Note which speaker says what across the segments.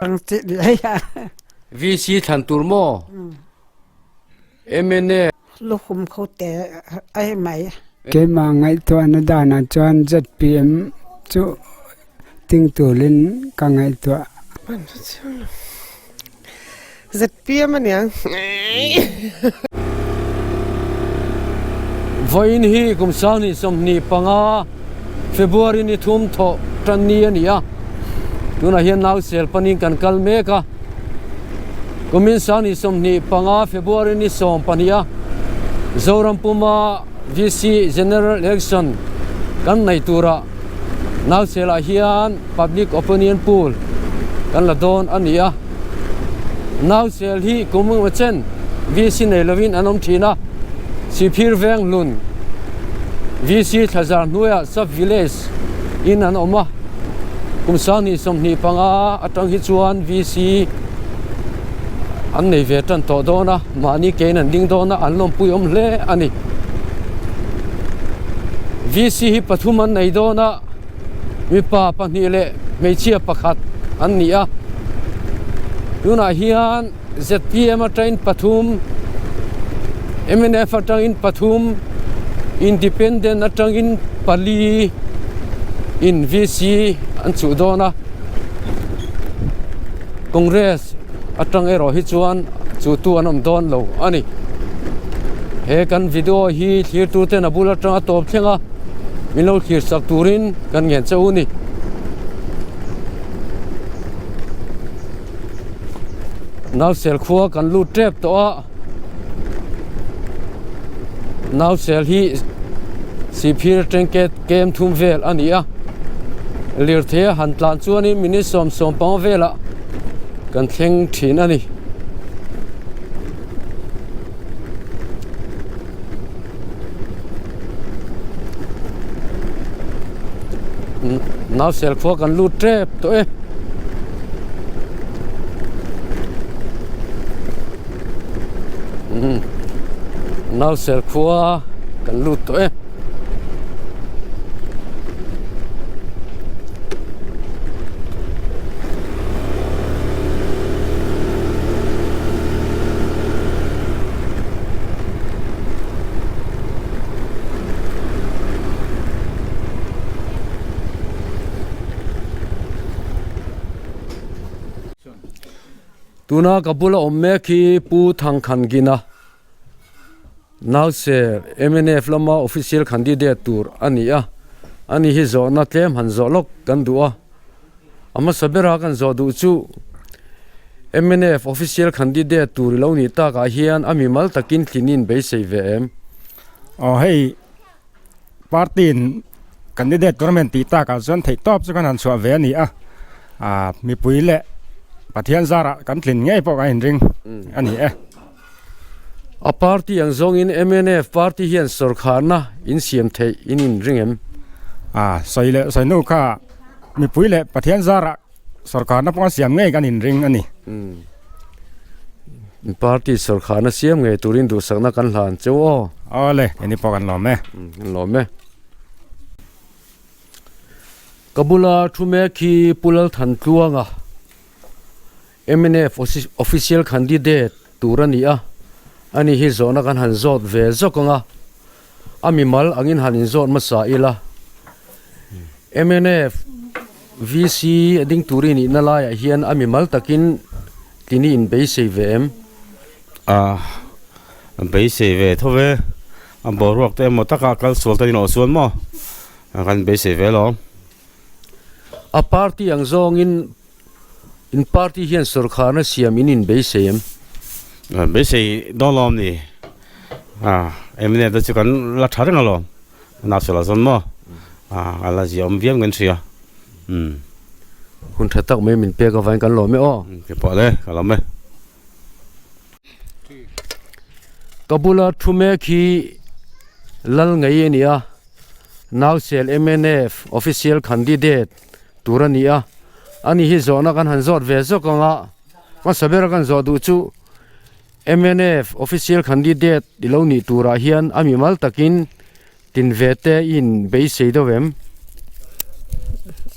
Speaker 1: Ang chi lei a.
Speaker 2: VC thlan tur maw? MNA.
Speaker 1: Lukhum kho te ai mai.
Speaker 3: Keimah ngaihtuahna danah chuan zpm chu ting turin ka ngaihtuah.
Speaker 4: Zpm aniang.
Speaker 2: Vawiin hi kum 2025 February ni thum thawh tan ni a ni a, tunah hian Nausel panin kan kal mek a, kumin 2025 February ni 12 a Zoram puma VC General Election kan nei turah Nauselah hian Public Opinion Poll kan la dawn a ni a. Nausel hi kum engemaw chen VC nei lovin an awm thin a, Sihphir veng hlun VC Thlazar hnuaiah Sub Village in an awm a, kum 2025 atang hi chuan VC an nei ve tan tawh dawn a, mahni kein an ding dawn a, an lawmpui awm hle a ni. VC hi pathum an nei dawn a. Mipa pahnih leh hmeichhia pakhat an ni a, tunah hian zpm atangin pathum, mnf atangin pathum, independent atangin pali in vc an chuh dawn a, congress atang erawh hi chuan chuhtu an awm dawn lo a ni. He kan video hi thlir ten a bul atanga tawp thleng a. Min lo thlir sak turin kan ngen che u ni. Nausel khua kan lut tep tawh a, Nausel hi Sihphir atang kem thum vel a ni a, lirthei a han tlan chuanin minute 75 velah kan thleng thin a ni. Nausel khua kan lut tep tawh e. Nausel khua kan lut tawh e. Tuna ka bula awm mek hi Pu Thangkhan-gina Nause mnf lama official candidate tur a ni a, ani hi zawhna tlem han zawh lawk kan duh a. A hmasa bera kan zawh duh chu mnf official candidate tur i lo nih takah hian a mimal takin tlinin beisei ve em?
Speaker 5: Aw hei party in candidate tur a men tih takah chuan theih tawp chu kan han chhuah ve a ni a, ah mipui leh Pathian zarah kan tlin ngei pawh kan inring a ni e.
Speaker 2: A party ang zawngin mnf party hian sawrkharna in siam theih in inring em?
Speaker 5: Ah sawi leh sawi hnu kha Mipui leh Pathian zarah sawrkarna pawh a siam ngei kan inring a ni.
Speaker 2: Party sawrkarna siam ngei turin duhsakna kan hlan cheu aw.
Speaker 5: Awle, keini pawh kan lawm e.
Speaker 2: Kan lawm e. Ka bula thu mek hi Pu Lalthantluanga, mnf official candidate tur a ni a, ani hi zawhna kan han zawt ve zawk ang a. A mimal angin han inzawt hmasa ila, mnf VC a ding tur i nihna laiah hian a mimal takin tini in beisei ve em?
Speaker 6: A beisei ve tho ve, a boruak te emaw taka kal sual te inawh chuan maw kan beisei ve alawm.
Speaker 2: A party ang zawngin In party hian sawrkharna siam in in beisei em?
Speaker 6: Beisei dawn lo ni. MNF te chu kan la tha reng alawm. National zawn maw? A la zia awm viau kan hria.
Speaker 2: Hun tha tak mai min pek avangin kan lawm e aw.
Speaker 6: Ke pawh le, ka lawm e.
Speaker 2: Ka bula thu mek hi Lal ngei a ni a, Nausel mnf official candidate tur a ni a, ani hi zawhna kan han zawt ve zawk ang a, hmasa bera kan zawh duh chu mnf official candidate i lo nih turah hian a mimal takin tin ve te i in beisei deuh em?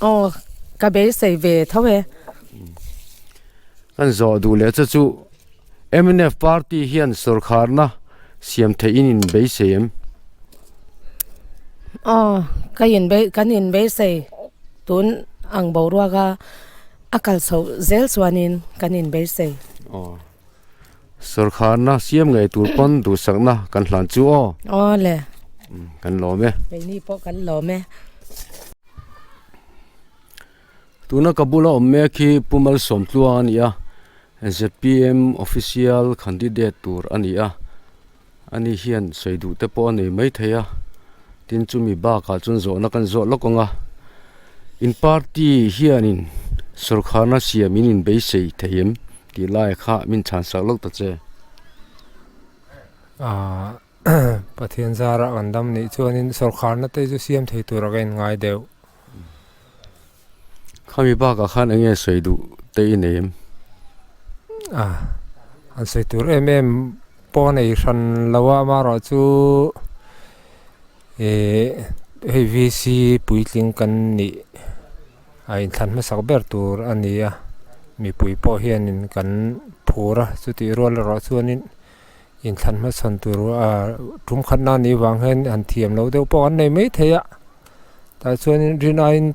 Speaker 7: Aw, ka beisei ve tho e.
Speaker 2: Kan zawh duh leh che chu mnf party hian sawrkharna siam theih in in beisei em?
Speaker 7: Aw, ka in bei kan in beisei tun ang boruak a a kal chhoh zel chuanin kan in beisei.
Speaker 2: Aw, sawrkharna siam ngei tur pawn duhsakna kan hlan chu aw.
Speaker 7: Aw le.
Speaker 2: Kan lawm e.
Speaker 7: Keini pawh kan lawm e.
Speaker 2: Tuna ka bula awm mek hi Pu Malsawmtluang a ni a, zpm official candidate tur a ni a, ani hian sawi duh te pawh a nei maithei a, tin chumi bakah chuan zawhna kan zawh lawk ang a, in party hianin sawrkharna siam in inbeisei thei em tih lai kha min chhansak lawk ta che.
Speaker 8: Aaa Pathian zara kan dam nih chuanin sawrkharna te chu siam thei tur a ka inngai deuh.
Speaker 2: Khami bakah khan eng nge sawi duh te i nei em?
Speaker 8: A, an sawi tur em em pawh a nei hran lo a, amaherawh chu ih hei VC puitling kan nih a inthlan hmasak ber tur a ni a, mipui pawh hianin kan phur a, chutih rual erawh chuanin inthlan hmachhawn tur ah tum khatna a nih vang hian han thiam loh deuh pawh an nei maithei a tah chuanin rin aiin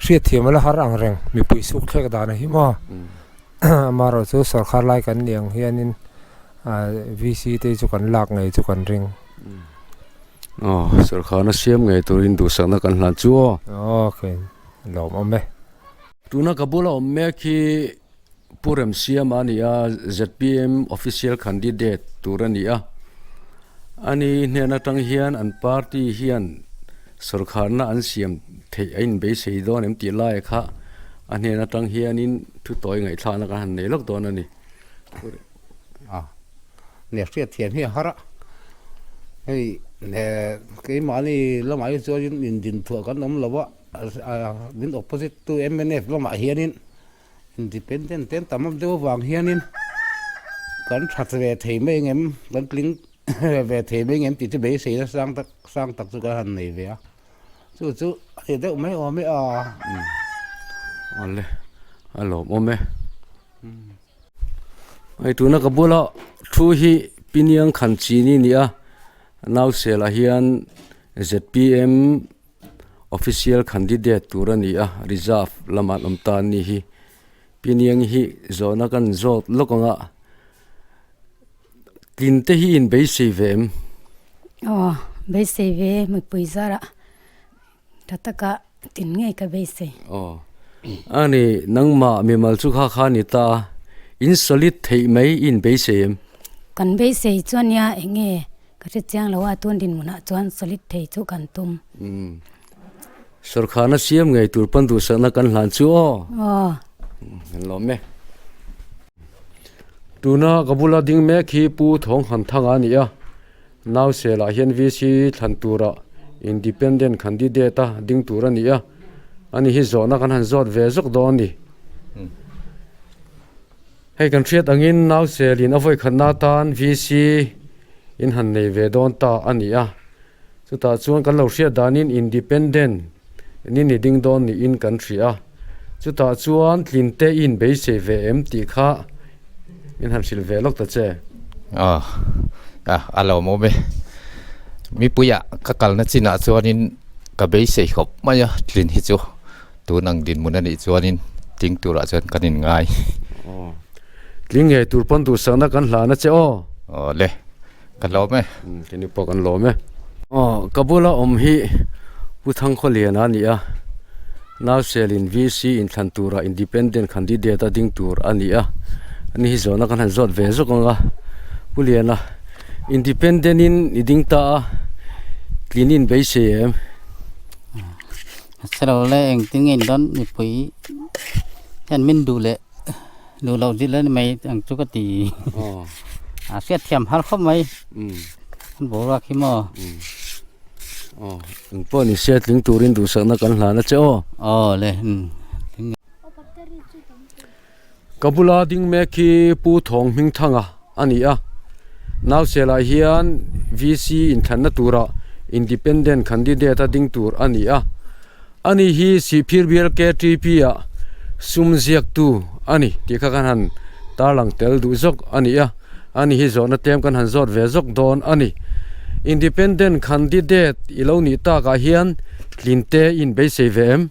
Speaker 8: hriatthiam a la har ang reng mipui suk thlek dan a hi maw amaherawh chu sawrkar lai kan nih ang hianin ah V C te chu kan lak ngei chu kan ring.
Speaker 2: Aw sawrkharna siam ngei turin duhsakna kan hlan chu aw.
Speaker 8: Aw okay lawmawm e.
Speaker 2: Tuna ka bula awm mek hi. Pu Remsiama a ni a, zpm official candidate tur a ni a. Ani hnen atang hian an party hian sawrkharna an siam theih a inbeisei dawn em tih lai kha a hnen atang hianin thu tawi ngaihthlakna kan han nei lawk dawn a ni.
Speaker 9: A, nia hriat thiam hi a har a, hei keimahni lamah hi chuanin indinthuah kan awm lo a, min opposite tu mnf lamah hianin Independent te an tam awm deuh avang hianin kan that ve thei mai engem kan tling ve thei mai engem tih chu beiseina sang tak sang tak chu kan han nei ve a chu chu a ni deuh mai awm e a.
Speaker 2: Awle a lawmawm e. Hei tuna ka bula thu hi Piniang Khanchini a ni a, Nausel ah hian zpm Official candidate tur a ni a, reserve lamah an awm ta a ni hi. Piniang hi zawhna kan zawt lawk ang a, tlin te hi in beisei ve em?
Speaker 10: Aw, beisei ve e, mipui zarah tha taka tin ngei ka beisei.
Speaker 2: Aw, a ni, nangmah mimal chu kha kha a ni ta a, in solid theih mai i in beisei em?
Speaker 10: Kan beisei chuan nia eng nge Ka hre chiang lo a, tun dinhmunah chuan solid thei chu kan tum.
Speaker 2: Umm. Sawrkharna siam ngei tur pawn duhsakna kan hlan chu aw.
Speaker 10: Aw.
Speaker 2: Kan lawm e. Tuna ka bula ding mek hi Pu Thawng Han Thanga a ni a, Nauselah hian VC thlan tura Independent candidate a ding tur a ni a, ani hi zawhna kan han zawt ve zawk dawn a ni. Hei kan hriat angin Nauselin a vawikhatna atan VC in han nei ve dawn ta a ni a, chutah chuan kan lo hriat danin Independent ni ni ding dawn niin kan hria a, chutah chuan tlinte i inbeisei ve em tih kha min han hrilh ve lawk ta che.
Speaker 11: Aw, a lawmawm e. Mipuiah ka kalna chinah chuanin ka beisei khawp mai a, tlin hi chu. Tun ang dinhmun a nih chuanin tling turah chuan kan inngai.
Speaker 2: Aw, tling ngei tur pawn duhsakna kan hlan a che aw.
Speaker 11: Aw le, ka lawm e.
Speaker 2: Keini pawh kan lawm e. Aw, ka bula awm hi Pu Thangkhawliana a ni a, Nauselin VC inthlan tura Independent candidate a ding tur a ni a, ani hi zawhna kan han zawt ve zawk ang a, Pu Liana, Independent in i ding ta a, tlin in beisei em?
Speaker 12: Hre le engtin nge ni dawn mipui hian min duh leh duh loh zir leh mai ang chu ka ti a hriat thiam har khawp mai an boruak hi maw
Speaker 2: aw eng pawh ni se tling turin duhsakna kan hlan a che aw
Speaker 12: aw le
Speaker 2: Ka bula ding mek hi Pu Thawng Hmingthanga a ni a, Nauselah hian VC inthlanna turah Independent candidate a ding tur a ni a, ani hi Sihphir bial KTP ah sum ziaktu a ni tih kha kan han tarlang tel duh zawk a ni a, ani hi zawhna tlem kan han zawt ve zawk dawn a ni. Independent candidate i lo nih takah hian tlin te i inbeisei ve em?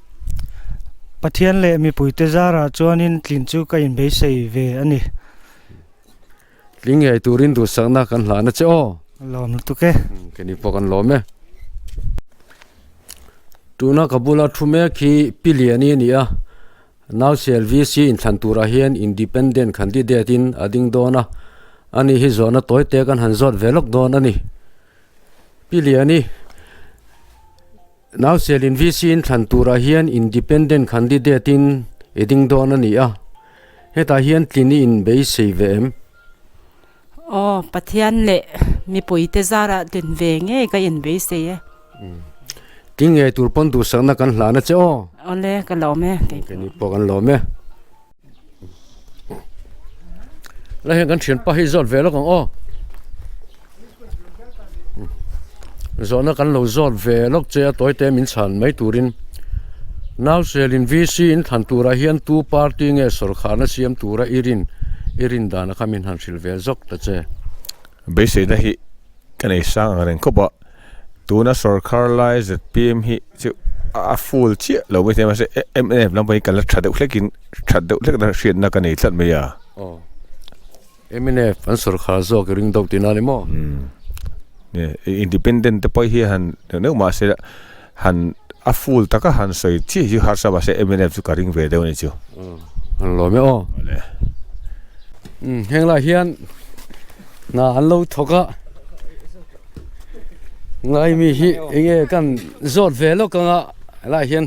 Speaker 13: Pathian leh mipuite zarah chuanin tlin chu ka inbeisei ve a ni.
Speaker 2: Tling ngei turin duhsakna kan hlahna che aw.
Speaker 13: Lawm lutuk e.
Speaker 2: Keni pawh kan lawm e. Tuna ka bula thu mek hi Pi Liani a ni a, Nausel VC inthlan turah hian Independent candidate in a ding dawn a, ani hi zawhna tawi te kan han zawt ve lawk dawn a ni. Pi Liani, Nausel in VC inthlan turah hian Independent candidate in i ding dawn a ni a, hetah hian tlin i inbeisei ve em?
Speaker 14: Aw, Pathian leh mipuite zarah tlin ve ngei ka inbeisei e.
Speaker 2: Tling ngei tur pawn duhsakna kan hlahna che aw.
Speaker 14: Awle, ka lawm e.
Speaker 2: Keini pawh kan lawm e. La hian kan thianpa hi zawt ve lawk ang aw. Zawhna kan lo zawt ve lawk che a tawi te min chhan mai turin Nauselin VC in thlan turah hian tu party nge sawrkharna siam tura i rin i rin dana kha min han hrilh ve zawk ta che.
Speaker 15: Beiseina hi ka nei sang ang reng khawp a, tuna sawrkhar lai zpm hi chu a full chiah lo mai thei a mahse mnf lampang hi kan la tha deuh hlekin that deuh hlek na hriatna ka nei tlat mai a.
Speaker 2: Mnf an sawrkhar zawk i ring deuh tihna a ni maw?
Speaker 15: Umm independent te pawh hi han neuh neuh mahse han a full taka han sawi chiah hi harsa mahse mnf chu ka ring ve deuh a ni chu.
Speaker 2: An lawm e aw. Umm heng lai hian hna an lo thawk a ngaimi hi enge kan zawt ve lawk anga helaiah hian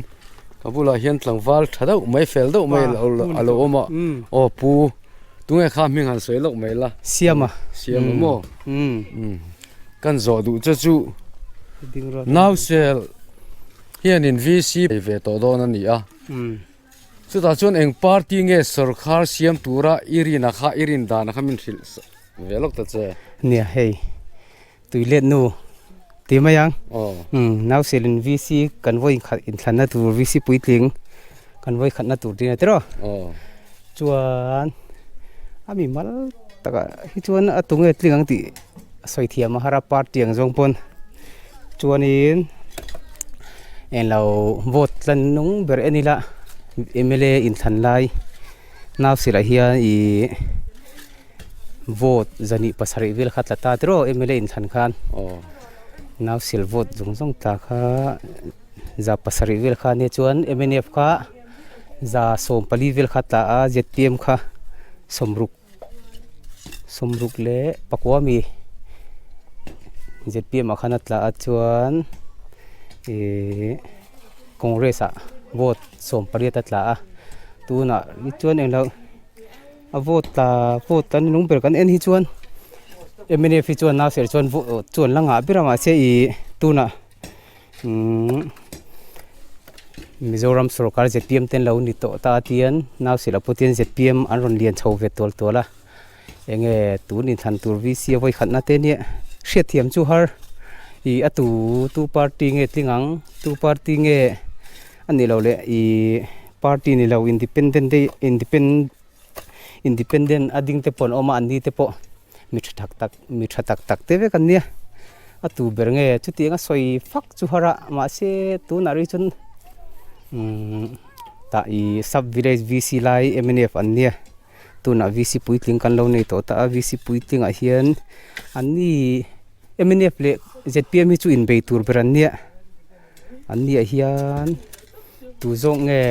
Speaker 2: ka bulah hian tlangval tha deuh mai fel deuh mai a lo awm a aw pu. Tunge kha hming han sawi lawk mai la.
Speaker 16: Siama.
Speaker 2: Siama maw? Umm. Kan zawh duh che chu Nausel hianin VC nei ve tawh dawn a ni a. Chutah chuan eng party nge sawrkhar siam tura i rin a kha i rin dan a kha min hrilh ve lawk ta che.
Speaker 16: Nia hei tuilet nu ti mai ang. Umm Nauselin VC kan vawi khat inthlanna tur VC puitling kan vawi khatna tur tin a tiraw. Chuan a mi mal takah hi chuan a tunge tling ang tih a sawi thiam a har a party ang zawng pawn chuanin englo vote tlan nung ber en ila mla inthlan lai nausilah hian ihh vote zahnih pasarih vel kha tla ta tiraw mla inthlan khan nausil vote zawng zawng tla kha za pasarih vel kha ania chuan mnf kha. 14 vel kha tla a zpm kha 60 60 leh pakua mi zpm ah khan a tla a chuan ihh congress ah vote 18 a tla a tunah hi chuan englo a vote tla vote an nung ber kan en hi chuan mnf hi chuan nauser chuan vote chu an la ngah ber a mahse ihh tunah. Umm Mizoram sorkar zpm te an lo ni tawh ta tian Nausil a pawh zpm an rawn lian chho ve tual tual a enge tun inthlan tur VC a vawikhatna te nia hriatthiam chu har ih a tu tu party nge tling ang tu party nge a nih loh leh ih party ni lo independent te independent independent a ding te pawh an awm a an ni te pawh mi tha tak tak mi tha tak tak te vek an nia. A tu ber nge chutiang a sawi fak chu har a mahse tunah rih chuan umm tah ih sub village VC lai mnf an nia tunah VC puitling kan lo nei tawh ta a VC puitling ah hian an ni mnf leh zpm hi chu inbei tur ber an nia an ni ah hian tu zawk nge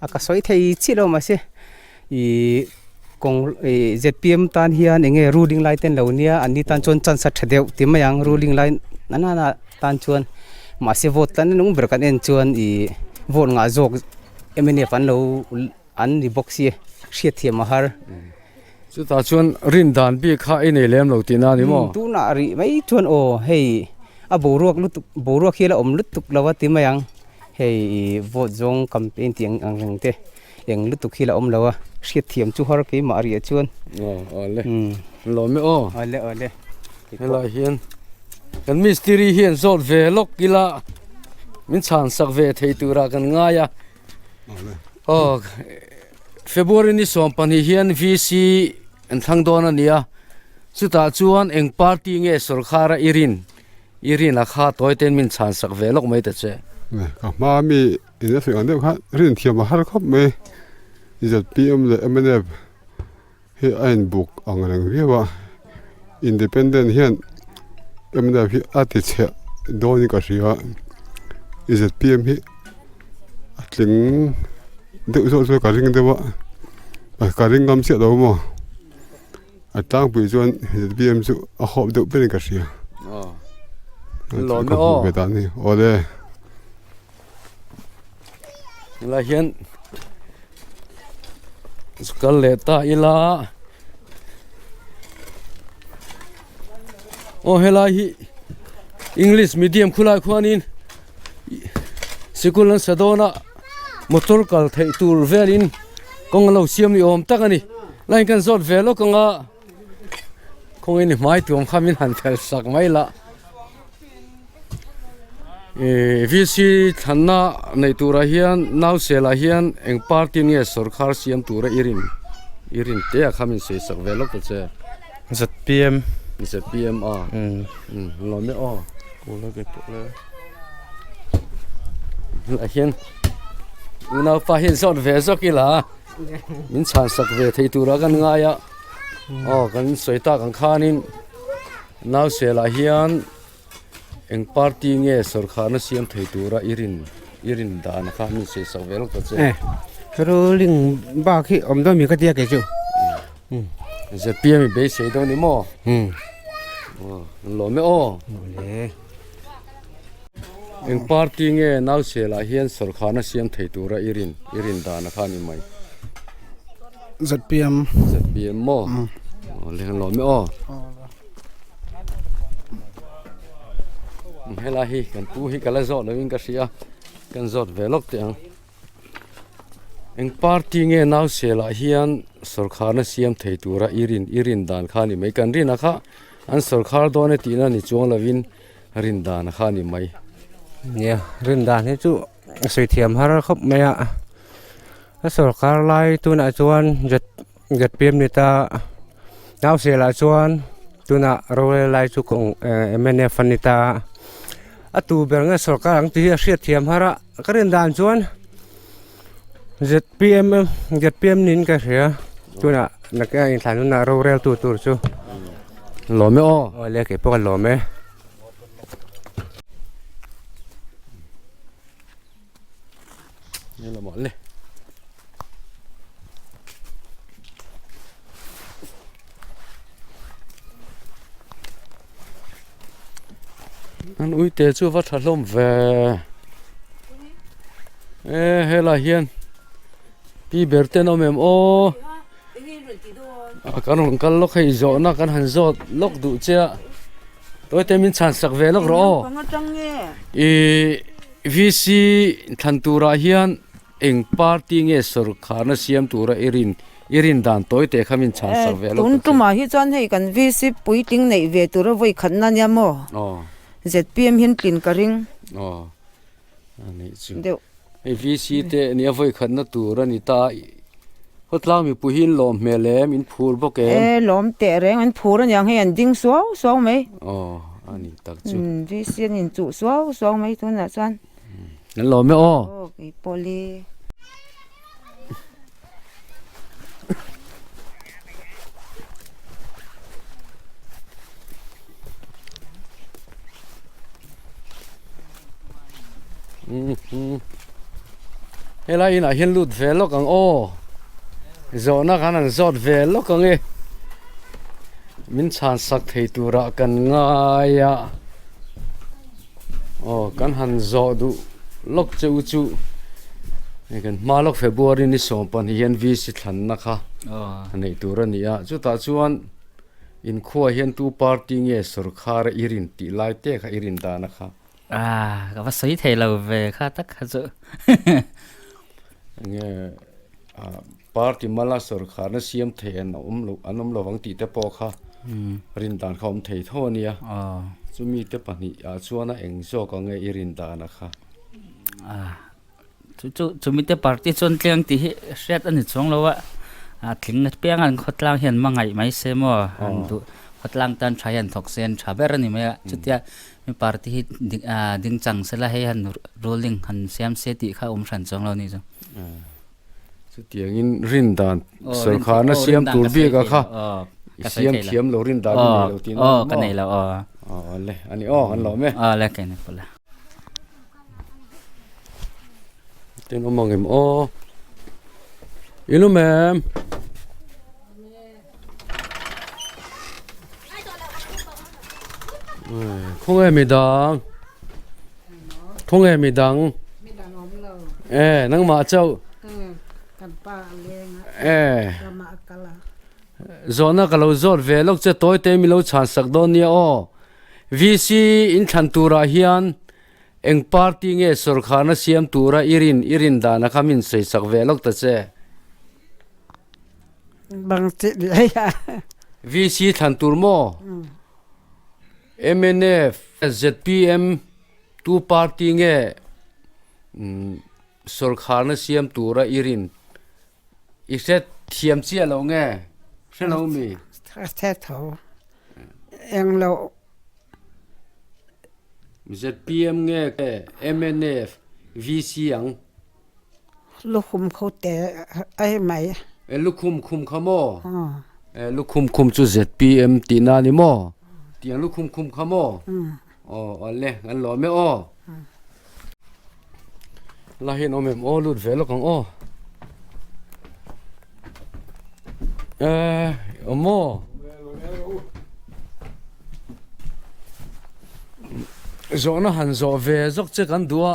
Speaker 16: a ka sawi thei chiah lo mahse. Ih kawng ih zpm tan hian eng nge ruling lai te an lo nia an ni tan chuan chance a tha deuh ti mai ang ruling lai na na tan chuan mahse vote tlan nung ber kan en chuan ih vote ngah zawk mnf an lo an ni bawk sia hriatthiam a har.
Speaker 2: Chutah chuan rin dan bik kha i nei lem lo tihna a ni maw?
Speaker 16: Tunah rih mai chuan aw hei a boruak lutuk boruak hi a la awm lutuk lo a ti mai ang hei ih vote zawng campaign tih ang reng te. Eng lutuk hi la awm lo a, hriat thiam chu har keimah riah chuan.
Speaker 2: Aw awle, lawm e aw.
Speaker 16: Awle awle.
Speaker 2: Helai hian kan mistiri hian zawt ve lawk ila min chhan sak ve thei turah kan ngai a. Awle. Aw. February ni 12 hian VC an thlang dawn a ni a, chutah chuan eng party nge sawrkhara i rin i rin a kha tawi ten min chhan sak ve lawk mai ta che.
Speaker 17: Ka hma mi in a sawi ang deuh khan rin thiam a har khawp mai. ZPM leh mnf hi a inbuk ang reng viau a, Independent hian mnf hi a ti chhe dawnin ka hria a, ZPM hi a tling deuh zawk chu ka ring deuh a, ka ring ngam chiah lo maw. A tlangpui chuan ZPM chu a hawp deuh berin ka hria.
Speaker 2: Lawm e aw.
Speaker 17: Ka hmuh ve dan hi. Awle.
Speaker 2: Helai hian kal leh ta ila. Aw helai hi English medium khulai khuanin sikul an sa dawn a motor kal theih tur velin kawng a lo siam ni awm tak a ni. Line kan zawt ve lawk ang a kawngin i hmai tuam kha min han fel sak mai la ih VC thlanna neih turah hian nausel ah hian eng party nge sawrkhar siam tura i rin i rin te ah kha min sawi sak ve lawk ta che.
Speaker 6: ZPM
Speaker 2: ZPM a umm lawm e aw ah hian unaupa hian zawt ve zawk ila. Min chhan sak ve thei tura kan ngai a aw kan sawi tak ang khanin Nauselah hian eng party nge sawrkharna siam thei tura i rin i rin dan kha min sawi sak ve lawk ta che.
Speaker 18: Ruling bak hi awm dawn mi ka tia kei chu.
Speaker 2: ZPM i beisei dawn ni maw? Lawm e aw. Eng party nge Nauselah hian sawrkharna siam thei tura i rin i rin dan a kha ni mai.
Speaker 18: ZPM.
Speaker 2: ZPM maw? Aw le lawm e aw. Helai hi kan pu hi ka la zawt lovin ka hria kan zawt ve lawk teh ang. Eng party nge Nauselah hian sawrkharna siam thei tura i rin i rin dan kha ni mai. Kan rin a kha an sawrkhar dawn e tihna ni chuang lovin rin dan kha ni mai.
Speaker 18: Nia, rin dan hi chu sawi thiam har khawp mai a. A sawrkar lai tunah chuan ZPM ni ta, Nauselah chuan tunah rorel lai chu mnf a ni ta. A tu ber nge sawrkar ang tih hi a hriat thiam har a, ka rin dan chuan ZPM ZPM niin ka hria tunah nakinah inthlan hunah rorel tu tur chu.
Speaker 2: Lawm e aw.
Speaker 18: Awle kei pawh ka lawm e.
Speaker 2: An uite chu va tha hlawm ve e helai hian pi ber ten awm em aw a kan rawn kal lawk hei zawhna kan han zawt lawk duh che a tawite min chhan sak ve lawk rawh aw ih VC thlan turah hian eng party nge sawrkharna siam tura i rin i rin dan tawi teh kha min chhan sak ve lawk
Speaker 19: Tun tumah hi chuan hei kan VC puitling neih ve tura vawi khatna nia maw? ZPM hian tlin ka ring.
Speaker 2: Aw a nih chu. Deuh. Hei VC te nia vawi khatna tur a ni ta. Khawtlang mipui hi in lawm hmel em? In phur bawk em?
Speaker 19: E lawm teh reng an phur aniang hei an ding suau suau mai.
Speaker 2: Aw a ni tak chu.
Speaker 19: VC an inchuh suau suau mai tunah chuan.
Speaker 2: An lawm e aw.
Speaker 19: Aw kei pawh le.
Speaker 2: Helai inah hian lut ve lawk ang aw zawhna khan an zawt ve lawk ang e min chhan sak thei turah kan ngai a aw kan han zawh duh lawk che u chu hei kan hma lawk February ni 12 hian VC thlanna kha a neih tur a ni a chutah chuan Inkhua hian tu party nge sawrkhar i rin tih lai te kha i rin dan a kha.
Speaker 12: Ah, ka va sawi thei lo ve kha tak kha chu.
Speaker 2: Nge party mala sawrkharna siam thei an awm lo an awm lovang tih te pawh kha rin dan kha awm thei tho a nia. Chumi te pahnih ah chuan a eng zawk ang nge i rin dan a kha.
Speaker 12: Ah. Chu chu chumite party chuan tliang tih hi hriat a ni chuang lo a, a tling apiang an khawtlang hian hmangaih mai se maw an duh khawtlang tan tha hian thawk se an tha ber a ni mai a, chutia mi party hi ding ah ding chang sela hei han ruling han siam se tih kha a awm hran chuang lo a ni chu.
Speaker 2: Chutiangin rin dan sawrkharna siam tur bik a kha i siam thiam lo rin dan i nei lo tih na maw?
Speaker 12: Ka nei lo aw.
Speaker 2: Aw le a ni aw an lawm e.
Speaker 12: Aw le ka ni pawh le.
Speaker 2: Tin awm ang em aw. Ilo ma'am. Khawnge midang khawnge midang e nangmah chauh e zawhna ka lo zawt ve lawk che tawi te mi lo chhan sak dawn nia aw VC in thlan turah hian Eng party nge sawrkharna siam tura i rin i rin dan a kha min sawi sak ve lawk ta che.
Speaker 1: Bang chih leh a.
Speaker 2: VC thlan tur maw? Mnf, zpm tu party nge sawrkharna siam tura i rin i hre thiam chiah lo nge? Hre lo mi?
Speaker 1: Hre tho. Eng loh.
Speaker 2: Zpm nge mnf VC ang?
Speaker 1: Lukhum kho te ai mai.
Speaker 2: E lukhum khum kha maw? E lukhum khum chu zpm tihna a ni maw? Tiang lukhum khum kha maw? Aw awle kan lawm e aw. La hian awm em aw lut ve lawk ang aw. E awm maw? Zawhna han zawh ve zawk che kan duh a.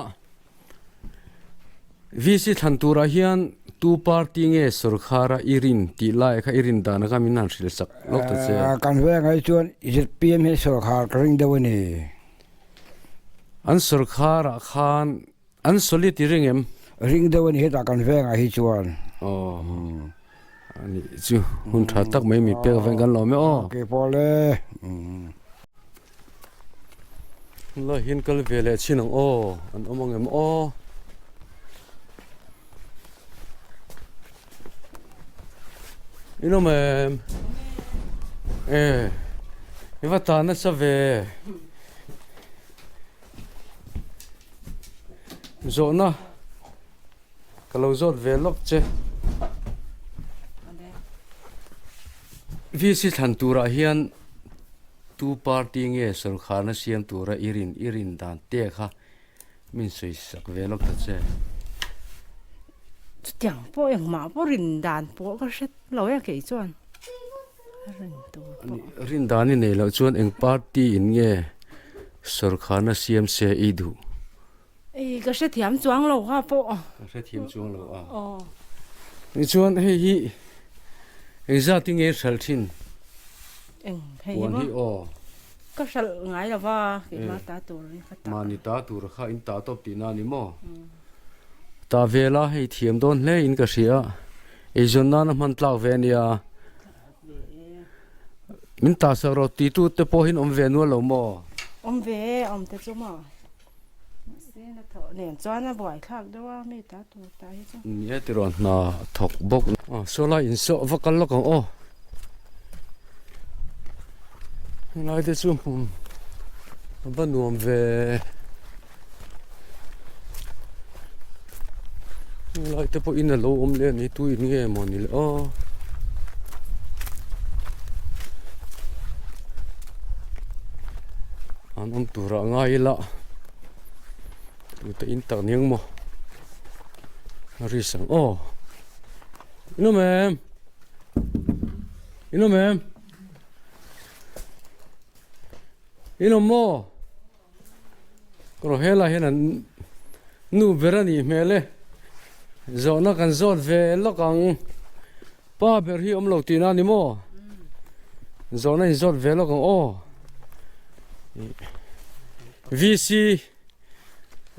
Speaker 2: VC thlan turah hian tu party nge sawrkhara i rin tih lai kha i rin dan kha min han hrilh sak lawk ta che.
Speaker 20: Kan veng ai chuan zpm hi sawrkhar ka ring deuh a ni.
Speaker 2: An sawrkharah khan an solid i ring em?
Speaker 20: Ring deuh a ni hetah kan vengah hi chuan.
Speaker 2: Aw a nih chu hun tha tak mai mi pek avangin kan lawm e aw.
Speaker 20: Ke pawh le.
Speaker 2: La hian kal ve leh chin ang aw an awm ang em aw. In awm em? E i va tan nasa ve. Zawhna ka lo zawt ve lawk che. VC thlan turah hian tu party nge sawrkharna siam tura i rin i rin dan te kha Min sawi sak ve lawk ta che.
Speaker 7: Chutiang pawh engmah pawh rin dan pawh ka hre lo e kei chuan. Rin tur pawh.
Speaker 2: Rin dan i nei loh chuan eng party in nge sawrkharna siam se i duh?
Speaker 7: Ei ka hrethiam chuang lo kha pawh.
Speaker 2: Ka hrethiam chuang lo a. Aw. Tichuan hei hi engzat i nge hralh thin?
Speaker 7: Eng hei hi maw?
Speaker 2: Puan hi aw.
Speaker 7: Ka hralh ngai lo va, keimah ta tur in ka tah.
Speaker 2: Mahni ta tur kha in tah tawp tihna a ni maw? Tah ve la hei thiam dawn hle in ka hria. Eizawn nana hman tlak ve a nia. Min tah sak rawh ti tu te pawh hin awm ve nual lo maw?
Speaker 7: Awm ve, awm te chu maw? Mahse na thawh nen chuan a buai thlak deuh a mi ta tur tah hi chu.
Speaker 2: Ni e tiraw hna thawk bawk. Aw saw lai insawh va kal lawk ang aw. Helai te chu hmun a va nuam ve. Helai te pawh in a lo awm leh a ni tu in nge maw ni le aw. An awm turah ngai ila tute in tak niang maw a ri sang aw in awm em in awm em in awm maw kawr helai hian an nu ber a nih hmel e zawhna kan zawt ve lawk ang pa ber hi awm lo tihna a ni maw zawhna in zawt ve lawk ang aw VC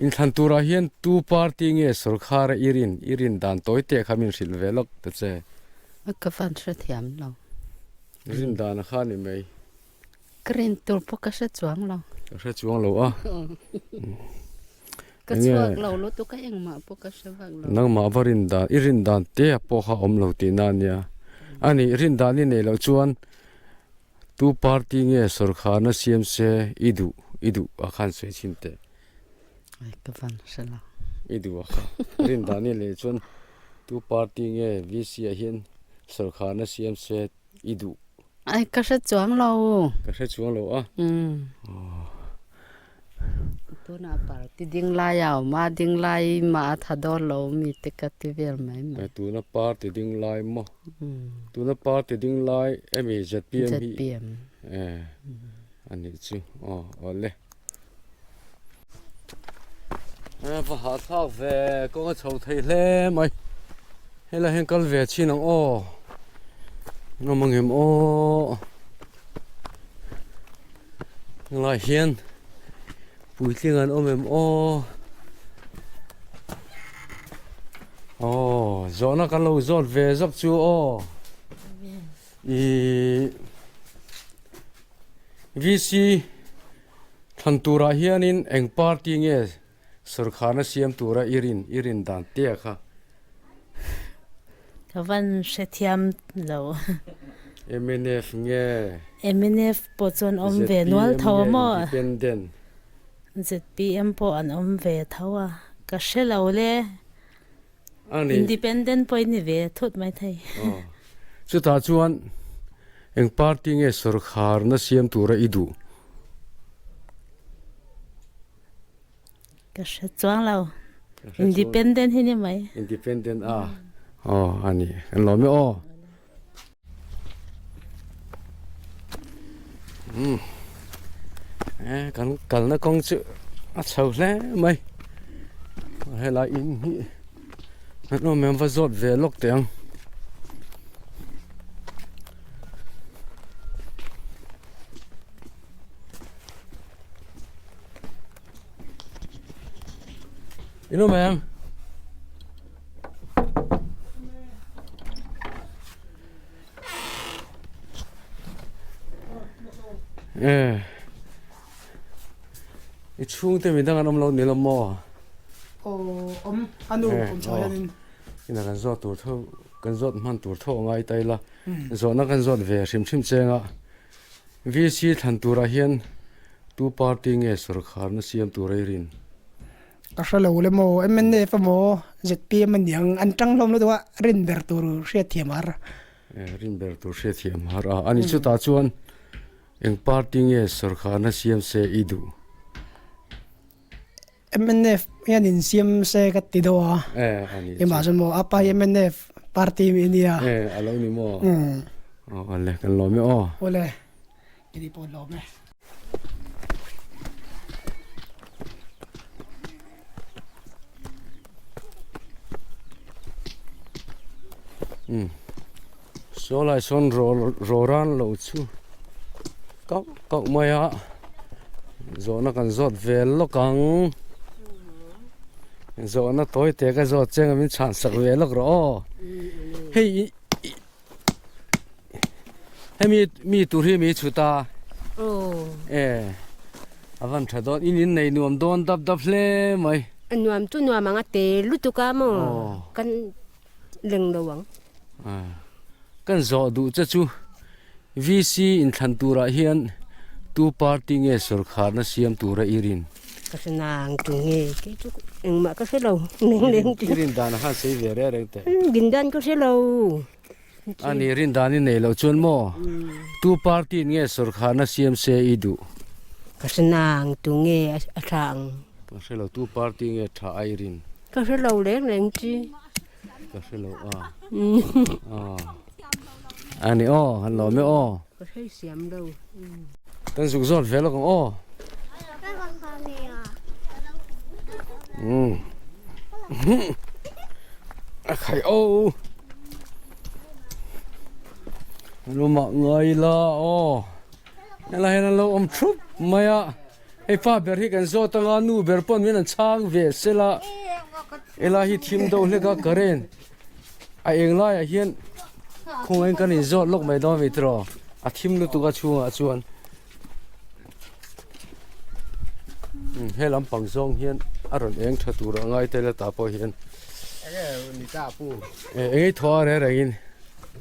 Speaker 2: inthlan turah hian tu party nge sawrkhar a i rin i rin dan tawi te kha min hrilh ve lawk ta che.
Speaker 21: Ka van hrethiam lo.
Speaker 2: Rin dan a kha ni mai.
Speaker 21: Ka rin tur pawh ka hre chuang lo.
Speaker 2: Ka hre chuang lo a.
Speaker 21: Ka chhuak lo lutuk a engmah pawh ka hre vak lo.
Speaker 2: Nangmah va rin dan, i rin dan te a pawh kha awm lo tihna a nia. A nih rin dan i neih loh chuan tu party nge sawrkharna siam se i duh, i duh a khan sawi chhin teh.
Speaker 21: Ai ka van hre lo.
Speaker 2: I duh a kha. Rin dan i neih chuan tu party nge VC ah hian sawrkharna siam se i duh.
Speaker 21: Ai ka hre chuang lo.
Speaker 2: Ka hre chuang lo a.
Speaker 21: Umm. Tunah party ding lai a awm a, ding lai mah a tha dawn lo mi te ka ti vel mai mai.
Speaker 2: Tuna party ding lai maw? Tuna party ding lai emi ZPM hi?
Speaker 21: ZPM.
Speaker 2: Eh anih chu aw awle. Va hahthlak ve kawng a chho thei hle mai helai hian kal ve chin ang aw nawm ang em aw helai hian puitling an awm em aw aw zawhna kan lo zawt ve zawk chu aw ihh VC. Thlan turah hianin eng party nge sawrkharna siam tura i rin i rin dan te a kha?
Speaker 3: Ka van hrethiam lo.
Speaker 2: Mnf nge?
Speaker 3: Mnf pawh chuan awm ve nual tho a maw?
Speaker 2: ZPM nge Independent?
Speaker 3: ZPM pawh an awm ve tho a, ka hre lo le. Independent pawh i ni ve thut mai thei.
Speaker 2: Chutah chuan eng party nge sawrkharna siam tura i duh?
Speaker 3: Ka hre chuang lo. Independent hi ni mai.
Speaker 2: Independent a. Aw a ni. Kan lawm e aw. Umm eh kan kalna kawng chu a chho hle mai helai in hi an awm em va zawt ve lawk teh ang. In awm em? Eh i chhungte midang an awm lo ni lo maw?
Speaker 22: Aw awm a nu awm chho hianin.
Speaker 2: Ina kan zawt tur tho kan zawt hman tur tho a ngai ta ila zawhna kan zawt ve hrim hrim cheng a VC thlan turah hian tu party nge sawrkharna siam tur a i rin?
Speaker 22: Ka hre lo le maw MNF emaw ZPM a niang an tang hlawm lutuk a rin ber tur hriatthiam har.
Speaker 2: Eh rin ber tur hriatthiam har a ani chutah chuan eng party nge sawrkharna siam se i duh?
Speaker 22: MNF hian in siam se ka ti deuh a.
Speaker 2: Eh ani chu.
Speaker 22: Engmah chuan maw apa hi MNF party mi ania.
Speaker 2: Eh a lo ni maw? Aw awle kan lawm e aw.
Speaker 22: Awle kei pawh lawm e.
Speaker 2: Saw lai sawn raw ran lo chu kauh kauh mai a zawhna kan zawt ve lawk ang zawhna tawi te ka zawt chiang a min chhan sak ve lawk rawh aw hei Hemi mi tur hi mi chhut a. E a van tha dawn in in nei nuam dawn dap dap hle mai.
Speaker 23: A nuam chu nuam ang a te lutuk a maw kan leng lo ang.
Speaker 2: Kan zawh duh che chu VC inthlan turah hian tu party nge sawrkharna siam tura i rin?
Speaker 23: Ka hre nang tu nge kei chu engmah ka hre lo leng leng
Speaker 2: chu. I rin dan a khan sei ve reng reng teh.
Speaker 23: Rin dan ka hre lo.
Speaker 2: A ni rin dan i nei loh chuan maw tu party in nge sawrkharna siam se i duh?
Speaker 23: Ka hre nang tu nge a tha ang.
Speaker 2: Ka hre lo tu party nge tha a i rin?
Speaker 23: Ka hre lo reng reng chi.
Speaker 2: Ka hre lo a. A ni aw han lawm e aw.
Speaker 23: Ka hre siam lo.
Speaker 2: Kan zuk zawt ve lawk ang aw. Um. A khai aw. Luma ngai la aw. Helai hian an lo awm thup mai a. Hei pa ber hi kan zawt anga nu ber pawn min an chhang ve sela. Helai hi thim deuh hlek a current a eng laiah hian khawngaihin kan inzawt lawk mai dawn a ni tiraw a thim lutuk a chhungah chuan. He lampang zawng hian a rawn eng tha tur a ngai tel a tah pawh hian.
Speaker 4: Enge ni ta pu.
Speaker 2: Eng ei thaw a reng rengin.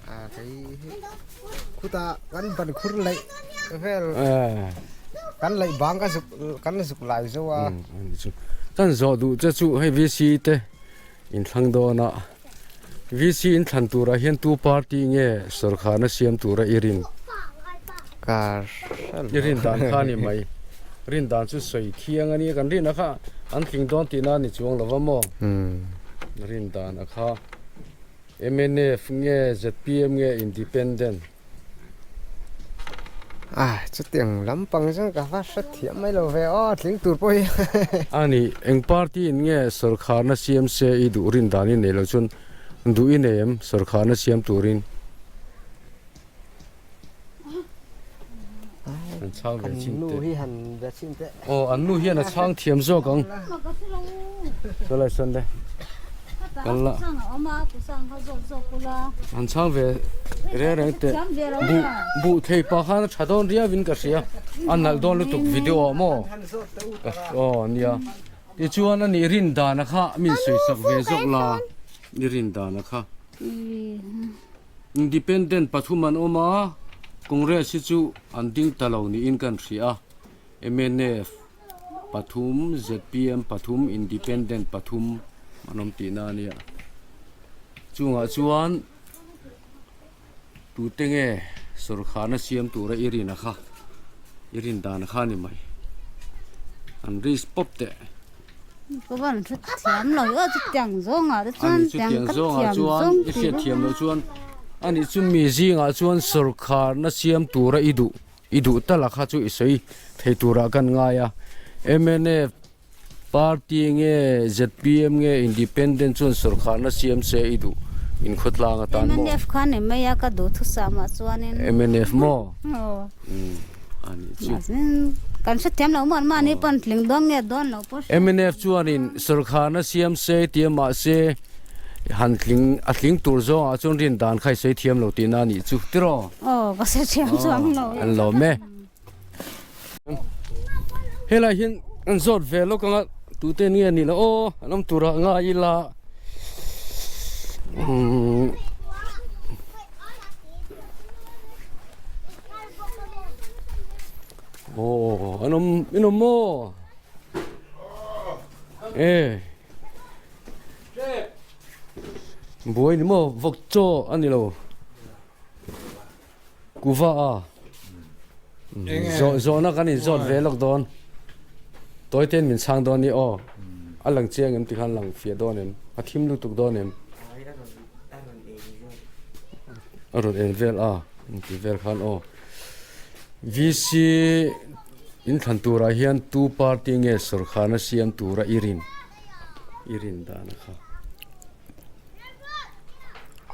Speaker 4: A kei hi khuta kan ban khur laih vel kan laih bang ka zuk kan zuk lai zo a.
Speaker 2: Kan zawh duh che chu hei VC te inthlang dawn a VC inthlan turah hian tu party nge sawrkharna siam tura i rin?
Speaker 4: Ka
Speaker 2: I rin dan kha a ni mai. Rin dan chu sawi thiang a nia kan rin a kha an tling dawn tihna a ni chuang lo va maw? Rin dan a kha mnf nge zpm nge independent?
Speaker 4: A chutiang lampang chuan ka va hre thiam mai lo ve aw tling tur pawh hi.
Speaker 2: A ni, eng party in nge sawrkharna siam se i duh rin dan i nei lo chuan duh i nei em sawrkharna siam turin? An chhang ve chin
Speaker 4: teh. An nu hi han ve chin teh.
Speaker 2: Aw an nu hian a chhang thiam zawk ang. Chulai sawn le. Kan la. An chhang ve reng reng teh. Buh buh thei pa khan a tha dawn riau in ka hria. A nalh dawn lutuk video ah maw. Aw nia. Tichuan ani rin dan a kha min sawi sak ve zawk la. I rin dan a kha. Independent pathum an awm a, Congress hi chu an ding ta lo niin kan hria a. Mnf pathum, zpm pathum, Independent pathum an awm tihna a nia. Chungah chuan tute nge sawrkharna siam tura i rin a kha, i rin dan kha a ni mai. An risk pawp teh.
Speaker 5: Ka van hre thiam lo a chutiang zawngah te chuan
Speaker 2: tiang ka thiam zawng i hriat thiam loh chuan ani chu mi zingah chuan sawrkharna siam tura i duh i duh tal a kha chu i sawi thei turah kan ngai a mnf party nge zpm nge independent chuan sawrkharna siam se i duh inkhawtlang atan maw
Speaker 5: mnf kha ni mai a ka duh thusam ah chuanin
Speaker 2: mnf maw ani chu.
Speaker 5: Kan hrethiam lo maw mahni pawn tling dawn nge dawn lo pawh hriat.
Speaker 2: Mnf chuanin sawrkharna siam se tia mahse han tling a tling tur zawngah chuan rin dan kha i sawi thiam lo tihna a nih chu tiraw?
Speaker 5: Aw ka sawi thiam chuang lo.
Speaker 2: An lawm e. Helai hian an zawt ve lawk anga tute nge a nih loh aw an awm turah ngai ila umm. Aw an awm in awm maw e buai ni maw vawk chaw a ni lo kuva a zawh zawhna kan in zawt ve lawk dawn tawi ten min chhang dawn ni aw a lang chiang em tikhan lang fiah dawn em a thim lutuk dawn em. A rawn en vel a tih vel khan aw VC in thlan turah hian tu party nge sawrkharna siam tura i rin i rin dan a kha.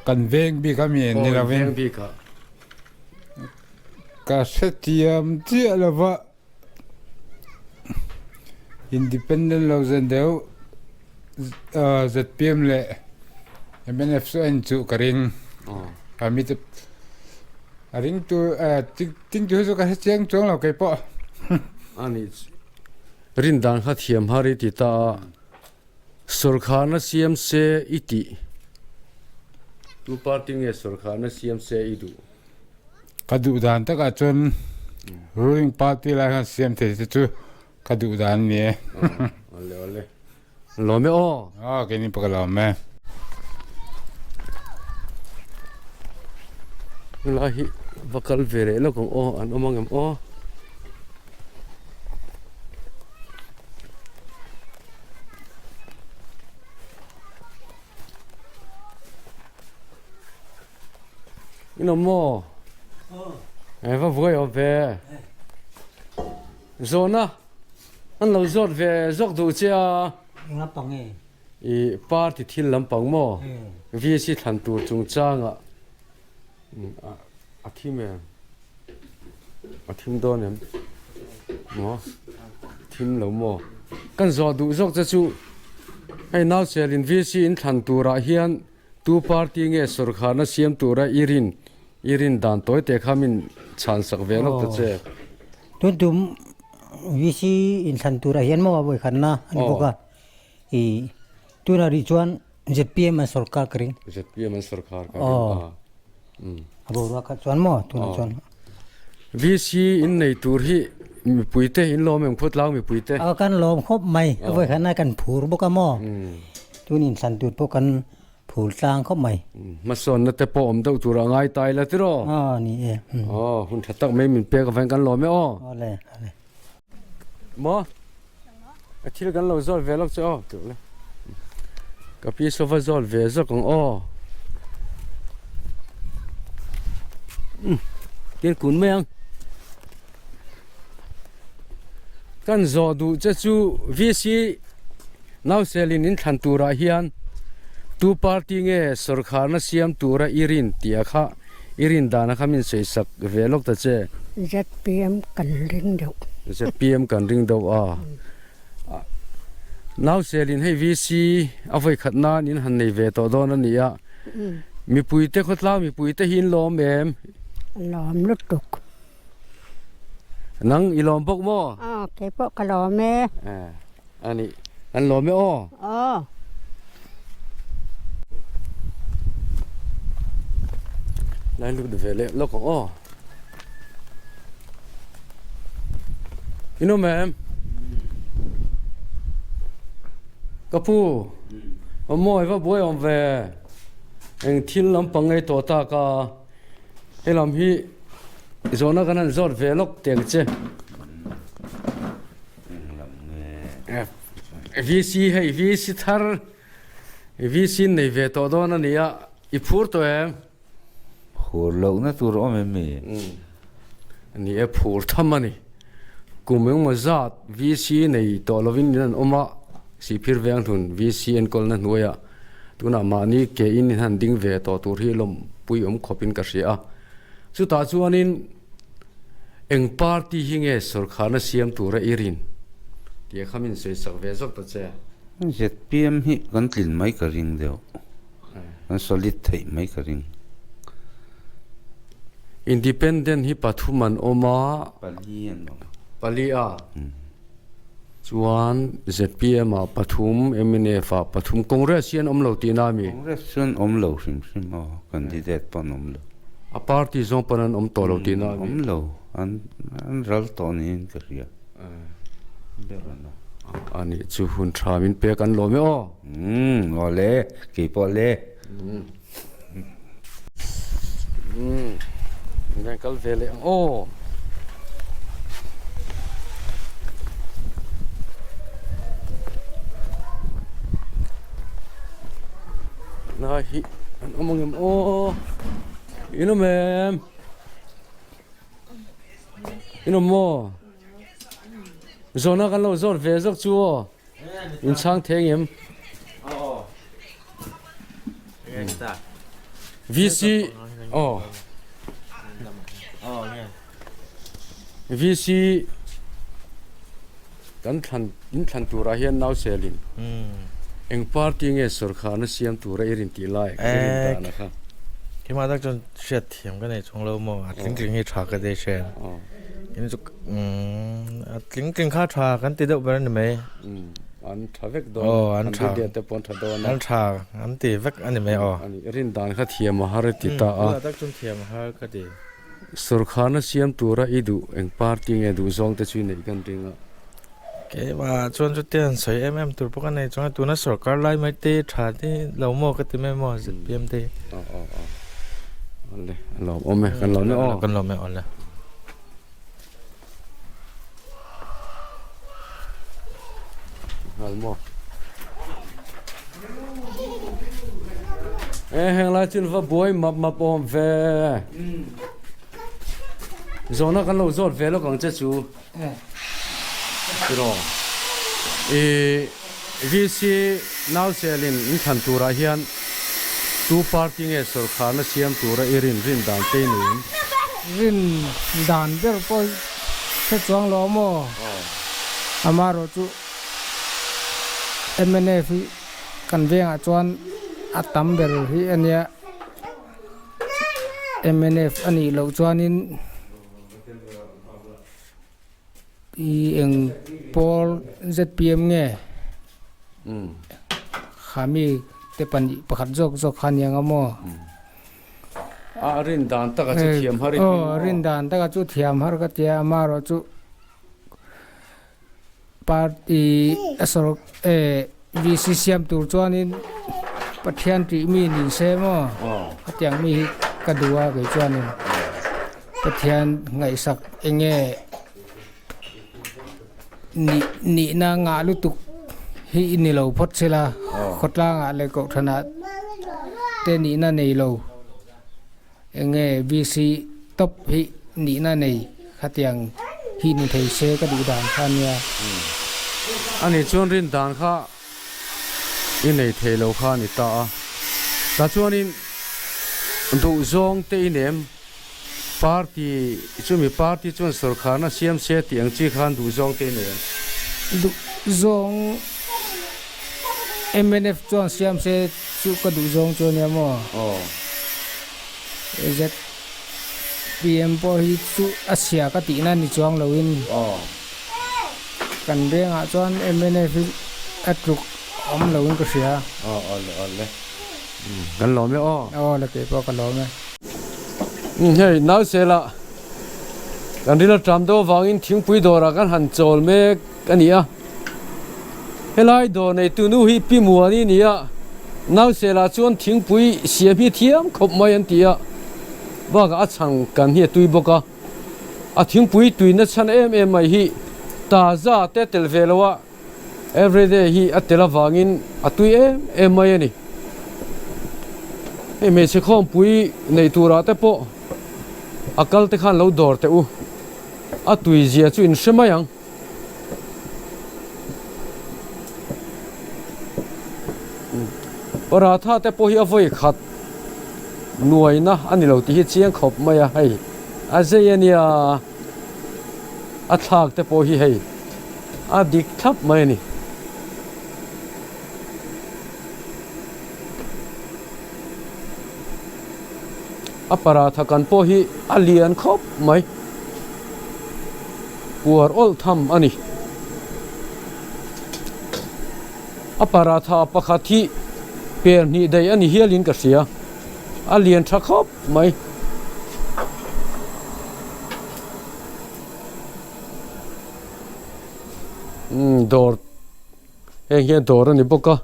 Speaker 8: Kan veng bik a mi ni lovin.
Speaker 2: Aw veng bik ah.
Speaker 8: Ka hrethiam chiah lova Independent lo zen deuh zpm leh mnf chu a inchuh ka ring. A mi te a ring tu ting tu hi chu ka hre chiang chuang lo kei pawh.
Speaker 2: Ani rin dan kha thiam har i ti ta a, sawrkharna siam se i tih. Tu party nge sawrkharna siam se i duh?
Speaker 8: Ka duh dan takah chuan ruling party lai khan siam thei te chu ka duh dan a ni e.
Speaker 2: Awle awle. Lawm e aw.
Speaker 8: Aw keini pawh ka lawm e.
Speaker 2: Helai hi va kal ve leh lawk ang aw an awm ang em aw. In awm maw? E va vuai awm ve. Zawhna an lo zawt ve zawk duh che a.
Speaker 24: Eng lampang nge?
Speaker 2: I party thil lampang maw? VC thlan tur chungchangah a thim em? A thim dawn em? Maw? Thim lo maw? Kan zawh duh zawk che chu hei Nauselin VC in thlan turah hian Tu party nge sawrkharna siam tura i rin i rin dan tawi te kha min chhan sak ve lawk ta che.
Speaker 24: Tun tum
Speaker 9: VC inthlan turah hian maw a vawikhatna a ni bawk a, ih tunah rih chuan ZPM an sawrkar ka ring.
Speaker 2: ZPM an sawrkar ka ring a.
Speaker 9: A boruak kha chuan maw tunah chuan.
Speaker 2: VC in nei tur hi mipui te in lawm em khawtlang mipui te?
Speaker 9: A kan lawm khawp mai, a vawikhatna kan phur bawk a maw, tun inthlan tur pawh kan Phul tlang khawp mai.
Speaker 2: Hmasawnna te pawh awm deuh tur a ngai ta ila tiraw?
Speaker 9: Aw ni e.
Speaker 2: Aw hun tha tak mai min pek avangin kan lawm e aw.
Speaker 9: Awle awle.
Speaker 2: Maw? A thil kan lo zawt ve lawk che aw tih le. Ka pi sofa zawt ve zawk ang aw. Um tir kun mai ang. Kan zawh duh che chu VC Nauselin in thlan turah hian tu party nge sawrkharna siam tura i rin tih a kha i rin dan a kha min sawi sak ve lawk ta che.
Speaker 10: ZPM kan ring deuh.
Speaker 2: ZPM kan ring deuh a. Nauselin hei VC a vawi khat nan in han nei ve tawh dawn a ni a. Mipuite khawtlang mipuite hi in lawm em?
Speaker 10: Lawm lutuk.
Speaker 2: Nang i lawm bawk maw?
Speaker 10: Aw, kei pawh ka lawm e.
Speaker 2: A nih, an lawm e aw.
Speaker 10: Aw.
Speaker 2: Lai lut ve leh lawk ang aw. In awm em? Ka pu, awm maw i va buai awm ve. Eng thil lampang ngei tawh tak a. Helam hi zawhna kan han zawt ve lawk teh ang che. VC hei VC thar VC nei ve tawh dawn a ni a, i phur tawh em?
Speaker 11: Phur lohna tur awm em mi?
Speaker 2: Ni e, phur tham a ni. Kum engmaw zat VC nei tawh lovin in an awm a, Sihphir Venghlun VC enkawlna hnuaiah tunah mahni ke in in han ding ve tawh tur hi lawmpui awm khawpin ka hria a. Chutah chuanin eng party hi nge sawrkharna siam tura i rin tih a kha min sawi sak ve zawk ta che.
Speaker 11: ZPM hi kan tlin mai ka ring deuh. Kan solid theih mai ka ring.
Speaker 2: Independent hi pathum an awm a.
Speaker 11: Pali an awm.
Speaker 2: Pali a. Chuan ZPM ah pathum, mnf ah pathum, Congress hi an awm lo tihna a mi?
Speaker 11: Congress chu an awm lo hrim hrim aw, candidate pawh an awm lo.
Speaker 2: A party zawng pawn an awm tawh lo tihna a mi?
Speaker 11: Awm lo, an ral tawh niin ka hria. Ber an awm.
Speaker 2: A nih chu hun tha min pek an lawm e aw.
Speaker 11: Umm aw le, kei pawh le.
Speaker 2: Umm eng kal ve leh ang aw. Lai hi an awm ang em aw in awm em in awm maw zawhna kan lo zawt ve zawk chu aw. In chhang thei em? VC oh VC kan thlan in thlan turah hian nau selin eng party nge sawrkharna siam tura i rin tih lai i rin dan a kha.
Speaker 24: Keimah tak chuan hriat thiam ka nei chhung lo maw a tling tling hi tha ka ti hriat. In chu a tling tling kha tha kan ti deuh ber a ni mai.
Speaker 2: An tha vek dawn. Aw an tha. An te pawh an tha dawn a.
Speaker 24: An tha an ti vek a ni mai aw.
Speaker 2: Ani rin dan kha thiam a har ti ta a.
Speaker 24: Tak chuan thiam a har ka ti.
Speaker 2: Sawrkharna siam tura i duh eng party nge duh zawng te chu i neih kan ring a.
Speaker 24: Keimah chuan chutia an sawi em em tur pawh ka nei chuang a tuna sawrkar lai mai te tha te lo maw ka ti mai maw ZPM te hi.
Speaker 2: Aw aw aw awle a lawm awm e kan lawm e aw.
Speaker 24: Kan lawm e awle.
Speaker 2: Nghal maw. E heng lai chu va buai map map awm ve. Zawhna kan lo zawt ve lawk ang che chu. Tiraw i VC Nauselin in thlan turah hian tu party nge sawrkharna siam tura i rin rin dan te i nei em?
Speaker 25: Rin dan ber pawh hre chuang lo maw? Amaherawhchu mnf hi kan vengah chuan a tam ber hi a nia. Mnf a nih loh chuanin. I eng pawl zpm nge kha mi te pahnih pakhat zawk zawk kha aniang a maw?
Speaker 2: A rin dan taka chu thiam har i ti maw?
Speaker 25: Aw rin dan taka chu thiam har ka tia amaherawh chu party a sawr eh VC siam tur chuanin Pathian tih mi ni se maw? Khatiang mi hi ka duh a kei chuanin Pathian ngaihsak eng nge Nih nihna ngah lutuk hi i ni lo phawt sela, khawtlangah leh kohhranah te nihna nei lo. Eng nge VC top hi nihna nei khatiang hi ni thei se ka duh dan kha ania.
Speaker 2: Ani chuan rin dan kha i nei thei lo kha a ni ta a. Tah chuanin duhzawng te i nem. Party chumi party chuan sorkharna siam se tih ang chi khan duh zawng te nen.
Speaker 25: Duh zawng mnf chuan siam se chu ka duh zawng chu ania maw?
Speaker 2: Aw.
Speaker 25: ZPM pawh hi chu a chhia ka tihna ni chuang loin.
Speaker 2: Aw.
Speaker 25: Kan vengah chuan mnf hi a tluk awm loin ka hria.
Speaker 2: Aw aw le aw le. Kan lawm e aw.
Speaker 25: Aw le kei pawh ka lawm e.
Speaker 2: Hei Nausela kan ril aṭam deuh avangin thingpui dawrah kan han chawl mek a ni a. Helai dawr neitu nu hi Pi Muani a ni a, Nausela chuan thingpui siam hi thiam khawp mai an ti a, bakah a chhang kan hi a tui bawk a. A thingpui tuina chhan em em mai hi taza te tel ve lo a. Everyday hi a tel avangin a tui em em mai a ni. Hei hmeichhe khawmpui neih turah te pawh a kal te khan lo dawr teh u. A tui zia chu in hre mai ang. Paratha te pawh hi a vawi khat nuaina a ni lo tih hi chiang khawp mai a hei a zei a nia. A thlak te pawh hi hei a dik thlap mai a ni. A paratha kan pawh hi a lian khawp mai. Puar awlh tham a ni. A paratha pakhat hi per hnih daih a ni hialin ka hria. A lian tha khawp mai. Umm dawr heng hian dawr a ni bawk a.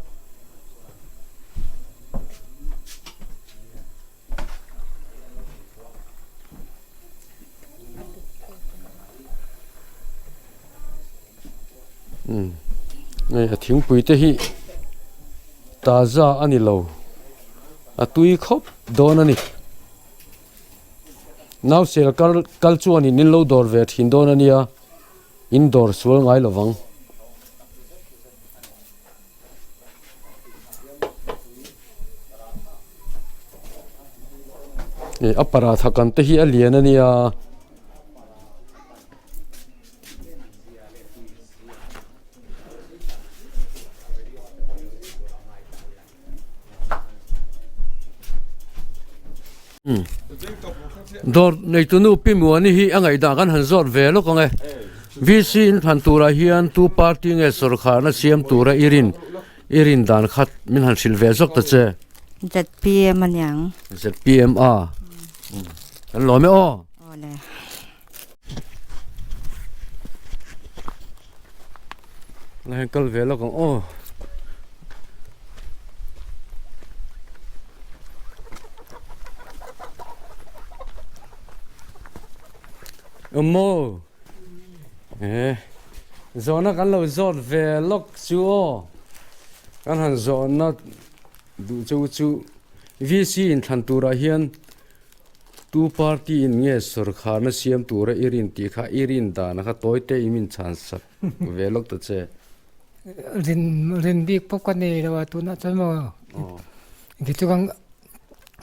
Speaker 2: Umm hei a thingpui te hi taza a ni lo a tui khawp dawn a ni. Nausel kal kal chuanin in lo dawr ve thin dawn a nia in dawr sual ngai lo vang. Ih a paratha kan te hi a lian a nia. Dawr neitu nu Pi Muani hi a ngaihdan kan han zawt ve lawk ang e. VC in thlan turah hian tu party nge sawrkharna siam tura i rin i rin dan khat min han hrilh ve zawk ta che.
Speaker 5: ZPM a niang.
Speaker 2: ZPM a. Kan lawm e aw.
Speaker 5: Awle.
Speaker 2: La heng kal ve lawk ang aw. Awmaw eh zawhna kan lo zawt ve lawk chu aw kan han zawhna duh chu chu VC inthlan turah hian Tu party in nge sawrkharna siam tura i rin tih kha i rin dan kha tawi te in min chhan sak ve lawk ta che.
Speaker 25: Rin rin bik pawh ka nei lo a tunah chuan maw ti chu ka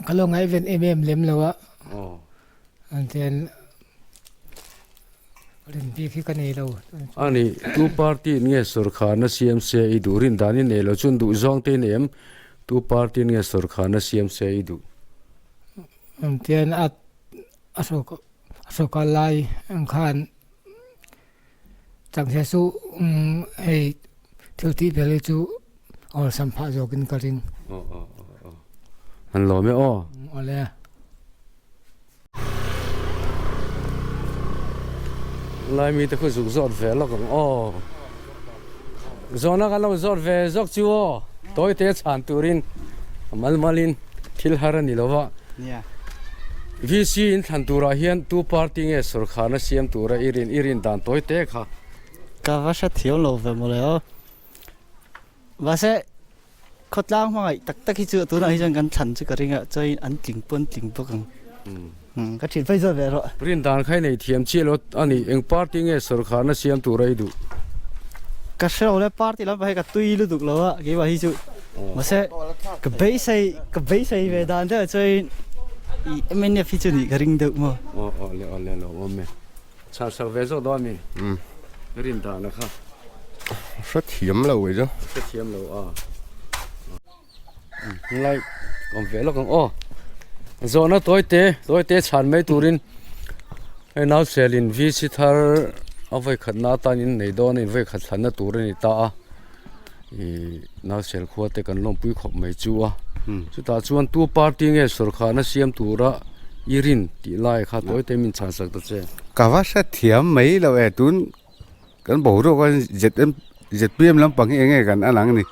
Speaker 25: ka lo ngaihven em em lem lo a tian rin bik hi ka nei lo.
Speaker 2: Ani tu party in nge sawrkharna siam se i duh rin dan i nei lo chuan duh zawng te i nei em tu party in nge sawrkharna siam se i duh.
Speaker 25: Tian a a sawrkar lai ang khan.
Speaker 13: Chang se chu hei thil tih vel hi chu awlsam phah zawkin ka ring.
Speaker 2: An lawm e aw.
Speaker 13: Awle.
Speaker 2: Lai mite khu zuk zawt ve lawk ang aw. Zawhna kan lo zawt ve zawk chu aw. Tawite chhan turin a mal malin thil har a ni lo va. VC in thlan turah hian tu party nge sawrkharna siam tura i rin i rin dan tawite kha.
Speaker 14: Ka va hre thiam lo ve mawle aw. Mahse Khawtlang hmangaih tak tak hi chu tunah hi chuan kan thlan chu ka ring a, chuan an tling pawn tling bawk ang. Ka thin phei zawt ve rawh.
Speaker 2: Rin dan kha i nei thiam chiah lo a ni, eng party nge sawrkharna siam tura i duh?
Speaker 14: Ka hre lo le, party lam pahnih ka tui lutuk lo a, keimah hi chu. Mahse ka beisei ka beisei ve dan deuh chuan i mnf hi chu nih ka ring deuh maw?
Speaker 2: Aw aw le aw le lo awm e. Chhar sak ve zawk dawn a mi? Rin dan a kha.
Speaker 15: Hre thiam lo e chu.
Speaker 2: Hre thiam lo a. Lai awm ve lawk ang aw. Zawhna tawi te tawi te chhan mai turin hei nau selin VC thar a vawi khatna atan in nei dawn a in vawi khat thlanna tur a ni ta a. Ih nau sel khua te kan lawmpui khawp mai chu a. Chutah chuan tu party nge sawrkharna siam tura i rin tih lai kha tawi te min chhan sak ta che.
Speaker 15: Ka va hre thiam mai lo e tun kan boruak a ZM ZPM lampang hi eng nge kan an ang ni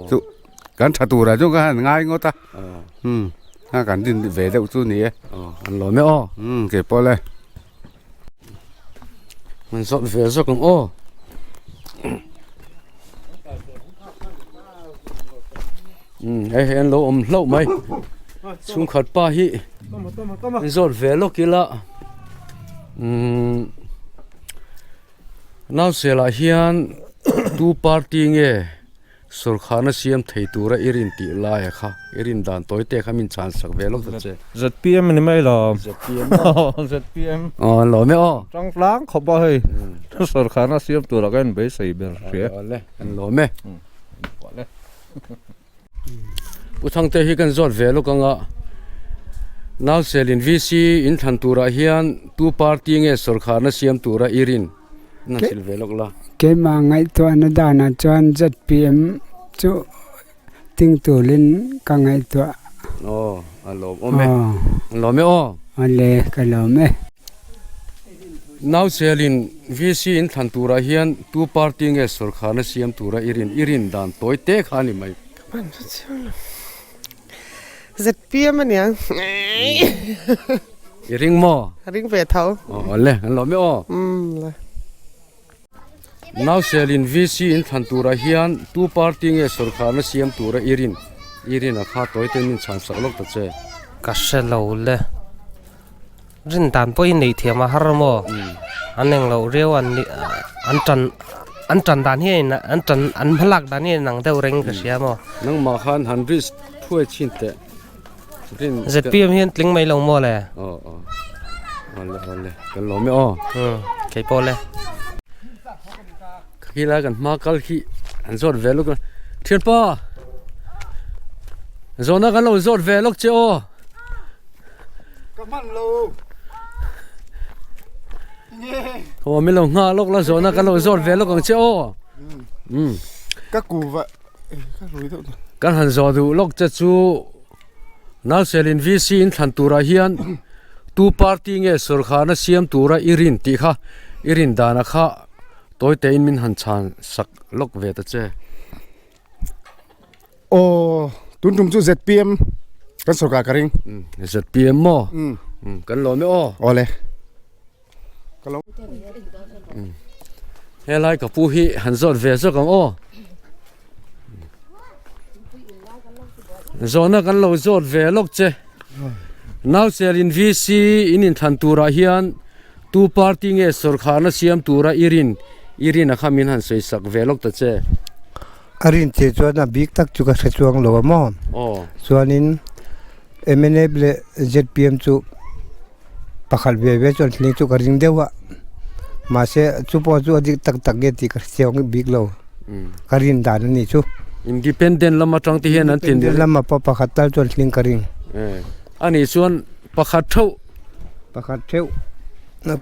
Speaker 15: chu kan tha turah chuan ka han ngai ngawt a umm a kan din ve deuh chu ni e.
Speaker 2: An lawm e aw.
Speaker 15: Umm keipawh le.
Speaker 2: An zawt ve zawk ang aw. Umm hei hei an lo awm hlauh mai chhungkhat pa hi an zawt ve lawk ila umm Nauselah hian tu party nge Sawrkharna siam thei tura i rin tih laia kha i rin dan tawi te kha min chhan sak ve lawk ta che.
Speaker 16: ZPM a ni mai lo.
Speaker 2: ZPM aw.
Speaker 16: ZPM.
Speaker 2: Aw an lawm e aw.
Speaker 16: Tang tlang khawp a hei. Sawrkharna siam tura ka inbeisei ber hria.
Speaker 2: Aw le an lawm e. Pu Thangte hi kan zawt ve lawk anga Nauselin VC in thlan turah hian tu party nge sawrkharna siam tura i rin? Nan hrilh ve lawk la.
Speaker 17: Keimah ngaihtuahna danah chuan ZPM chu ting turin ka ngaihtuah.
Speaker 2: Aw, a lawmawm e. A lawm e aw.
Speaker 17: Awle, ka lawm e.
Speaker 2: Nauselin VC in thlan turah hian tu party nge sawrkharna siam tura i rin? I rin dan tawi te kha a ni mai.
Speaker 26: ZPM a nia.
Speaker 2: I ring maw?
Speaker 26: A ring ve tho.
Speaker 2: Aw le, an lawm e aw.
Speaker 26: Umm le.
Speaker 2: Nauselin VC in thlan turah hian tu party nge sawrkharna siam tura i rin? I rin a kha tawi ten min chhan sak lawk ta che.
Speaker 27: Ka hre lo le. Rin dan pawhin nei thiam a har maw? An eng loh riau an ni an tan an tan dan hi an tan an hmalak dan hi a inang deuh reng ka hria maw?
Speaker 2: Nangmah khan han risk thuai chhin teh. Rin
Speaker 27: ZPM hian tling mai lo maw le?
Speaker 2: Aw aw awle awle kan lawm e aw.
Speaker 27: Umm kei pawh le.
Speaker 2: Khi lai kan hma kal khi an zawt ve lawk a thianpa zawhna kan lo zawt ve lawk che aw.
Speaker 28: Ka hman lo.
Speaker 2: Aw min lo nghah lawk la zawhna kan lo zawt ve lawk ang che aw.
Speaker 28: Umm. Ka ku va ka rui deuh ta.
Speaker 2: Kan han zawh duh lawk che chu Nauselin VC in thlan turah hian tu party nge sawrkharna siam tura i rin tih kha i rin dana kha tawi tein min han chhan sak lawk ve ta che.
Speaker 28: Aw tun tum chu ZPM kan sorkar ka ring.
Speaker 2: ZPM maw? Kan lawm e aw.
Speaker 28: Awle. Ka lo.
Speaker 2: Helai ka pu hi han zawt ve zawk ang aw. Zawhna kan lo zawt ve lawk che. Nauselin VC in inthlan turah hian tu party nge sawrkharna siam tura i rin i rin a kha min han sawi sak ve lawk ta che.
Speaker 4: A rin che chuan a bik tak chu ka hre chuang lo a maw? Chuanin mnf leh zpm chu pakhat ve ve chuan thling chu ka ring deuh a, mahse chu pawh chu a dik tak tak nge tih ka hre chiang bik lo, ka rin dan a nih chu.
Speaker 2: Independent lam atang te hian an tin.
Speaker 4: Independent lama pawh pakhat tal chuan thling ka ring.
Speaker 2: A nih chuan pakhat theuh.
Speaker 4: Pakhat theuh.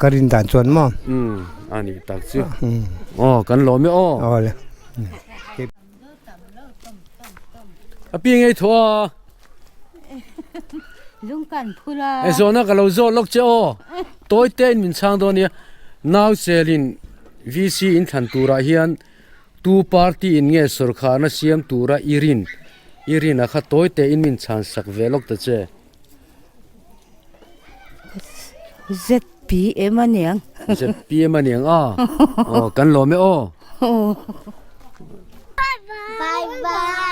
Speaker 4: ka rin dan chuan maw.
Speaker 2: Umm a ni tak chu. Aw kan lawm e aw.
Speaker 4: Aw le.
Speaker 2: A pi ngei thaw a.
Speaker 5: Lung kan phur a.
Speaker 2: E zawhna ka lo zawh lawk che aw. Tawi te in min chhang dawn nia. Nauselin VC in thlan turah hian tu party in nge sawrkharna siam tura i rin i rin a kha tawi te in min chhan sak ve lawk ta che.
Speaker 5: ZPM a niang.
Speaker 2: ZPM a niang a. Aw kan lawm e aw.
Speaker 5: Bye bye.